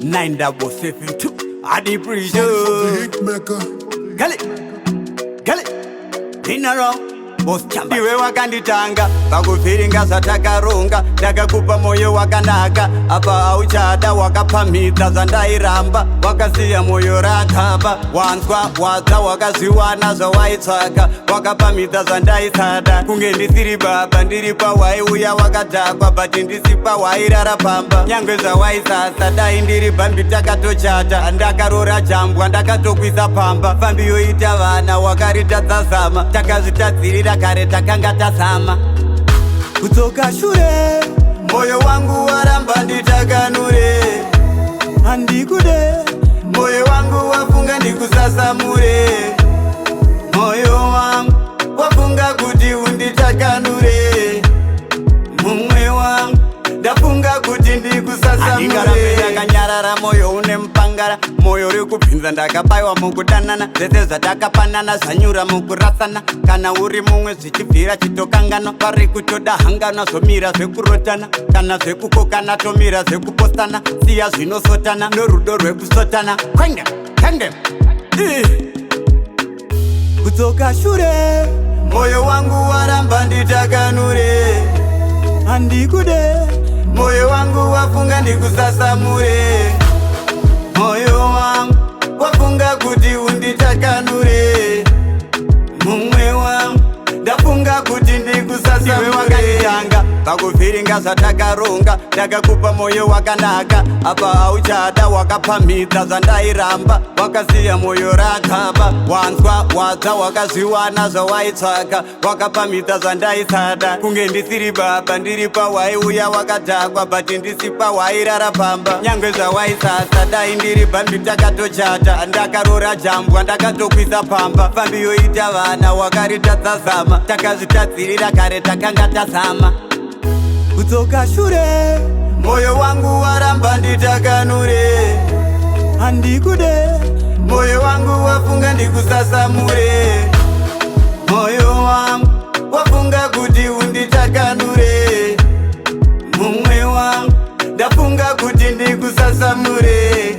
9772 Adi Sounds Pressure. of the hitmaker. Gale, gale, Dinaro, Boss Chamba. Iwe wakanditanga pakuvhiringa zvatakaronga, ndakakupa moyo wakanaka, apa auchada, wakapamhidza zvandairamba, wakasiya moyo rakapa. Wanzwa wadza, wakazviwana zvawaitsvaka, wakapamhidza zvandaisada. Kunge ndisiri baba, ndiri pawaiuya wakadhakwa, but ndisi pawairara pamba. Nyangwe zvawaisasa, dai ndiri bhambi takatochata. Ndakarora jambwa, ndakatokwisa pamba, fambi yoita vana, wakaritadza zama. Takazvitadzirira kare, takanga tazama kudzoka shure. Moyo wangu waramba nditakanure, handikude. Moyo wangu wafunga ndikusasamure. Moyo wangu wafunga kuti unditakanure. Mumwe wangu, ndafunga kuti ndikusasamure. Ndakanyarara, moyo une mupangara, moyo uri kubvinza. Ndakabayiwa mukudanana, zvese zvatakapanana zvanyura mukurasana. Kana uri mumwe zvichibvira, chitokangana pari kutoda hangana. Zvomira zvekurotana kana zvekukokana, tomira zvekupostana. Siya zvinosotana norudo rwekusotana. Kwenge kenge. Ih. Kudzoka shure, moyo wangu waramba nditakanure, handikude. Moyo wangu wafunga ndikusasamure. Moyo wangu wafunga kuti unditakanure. Mumwe wangu, ndafunga kuti ndikusasamure. Wakanditanga pakuvhiringa zvatakaronga, ndakakupa moyo wakanaka, apa auchada, wakapamhidza zvandairamba, wakasiya moyo rakapa. Wanzwa wadza, wakazviwana zvawaitsvaka, wakapamhidza zvandaisada. Kunge ndisiri baba, ndiri pawaiuya wakadhakwa, but ndisi pawairara pamba. Nyangwe zvawaisasa, dai ndiri bhambi takatochata. Ndakarora jambwa, ndakatokwisa pamba, fambi yoita vana, wakaritadza zama. Takazvitadzirira kare, takanga tazama kudzoka shure. Moyo wangu waramba nditakanure, handikude. Moyo wangu wafunga ndikusasamure. Moyo wangu wafunga kuti unditakanure. Mumwe wangu, ndafunga kuti ndikusasamure.